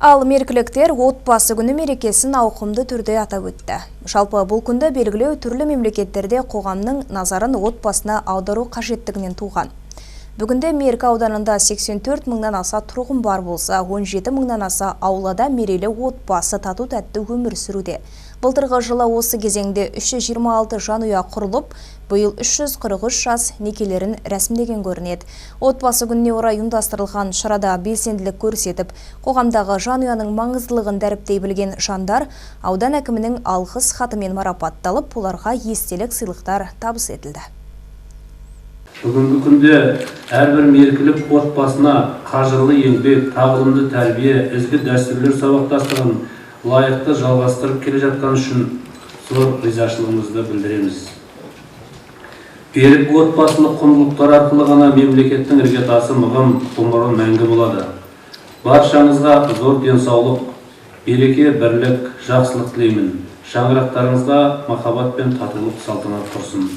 Ал меркіліктер отбасы күні мерекесін ауқымды түрде атап өтті. Жалпы, бұл күнді белгілеу түрлі мемлекеттерде қоғамның назарын отбасына аудару қажеттігінен туған. Бүгінде Меркі ауданында 84 мыңнан аса тұрғын бар болса, 17 мыңнан аса аулада мерейлі отбасы тату тәтті өмір сүруде. Былтырғы жылы осы кезеңде 326 жанұя құрылып, биыл 343 жас некелерін рәсімдеген көрінеді. Отбасы күніне орай ұйымдастырылған шарада белсенділік көрсетіп, қоғамдағы жанұяның маңыздылығын дәріптей білген жандар аудан әкімінің алғыс хатымен марапатталып, оларға естелік сыйлықтар табыс етілді. Бүгінгі күнде әрбір меркілік отбасына қажырлы еңбек, тағылымды тәрбие, ізгі дәстүрлер сабақтастығын лайықты жалғастырып келе жатқаны үшін зор ризашылығымызды білдіреміз. Берік отбасылық құндылықтар арқылы ғана мемлекеттің іргетасы мығым, ғұмыры мәңгі болады. Баршаңызға зор денсаулық, береке, бірлік, жақсылық тілеймін. Шаңырақтарыңызға махаббат пен татулық салтанат құрсын.